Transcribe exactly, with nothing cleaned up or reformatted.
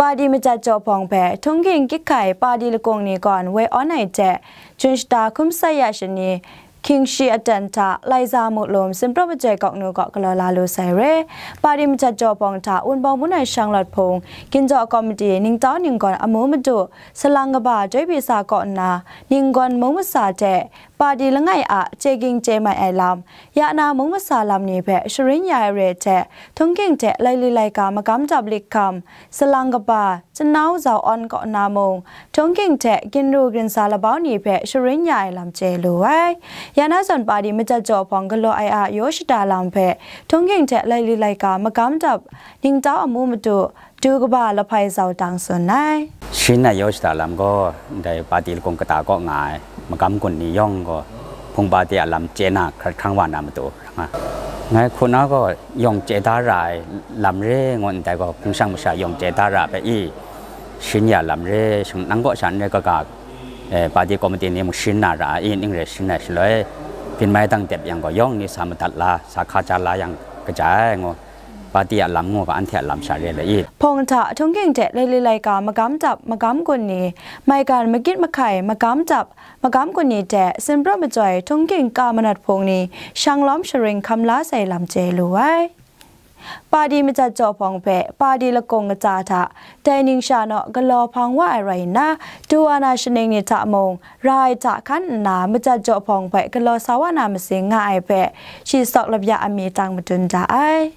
Padi majat jaw hpawng hpe htunghking kyik hkai padi lakung ni gawn woi awn ai hte, Jun shata hkum sai ya shani, hkying shi aten hta Laiza Muklum Sinprawp Majoi Kawknu kaw galaw la lu sai re. Padi majat jaw hpawng hta Wunpawng Bun Ai Shanglawt Hpung, Ginjaw Komiti, Ningtau Ninggawn Amu Madu, Salang Kaba Joi Pyi Sa kaw nna, Ninggawn Mung Masa hte, padi langai a chye ging chye mai ai lam, ya na mung masa lam ni hpe sharin ya ai re hte, htunghking hte laili laika magam dap lik hkam, Salang Kaba, Chanau Zau Awn kaw na mung, htunghking hte ginru ginsa labau ni hpe sharin ya ai lam chye lu ai. Ya na zawn padi majat jaw hpawng galaw ai a yaw shada lam hpe, htunghking hte laili laika magam dap, Ningtau Amu Madu, Du Kaba Lahpai Zau Tang tsun ai. Sharin ai yaw shada lam gaw, ndai padi lakung kata kaw nga ai magam gun ni yawng gaw, hpung padi a lam chye na hkrat hkrang wa na matu, nga, ngai hku na gaw yawng chye da ra ai lam re ngu ndai gaw, hpung shang masha yawng chye da ra ai hpe i, sharin ya lam re, shang nang kaw sha n rai kaga, eh, padi komiti ni mung sharin na ra ai i, ning re sharin ai shaloi, byin mai dang dep yang gaw, yawng ni sa madat la, sa hka ja la yang kaja ai ngu, padi a lam ngu ga, anhte a lam sha re le i. Hpawng hta htunghking hte laili laika magam dap, magam gun ni, maigan magit mahkai, magam dap, magam gun ni hte Sinprawp Majoi htunghking ka manat hpung ni, shang lawm sharing hkam la sai lam chye lu ai. Padi majat jaw hpawng hpe padi lakung kata hta, dai ning sha naw galaw hpang wa ai rai nna, du wa na shaning ni hta mung, ra ai hta hkan nna majat jaw hpawng hpe galaw sa wa na masing nga ai hpe, shi sawk lapya a mi tang madun da ai.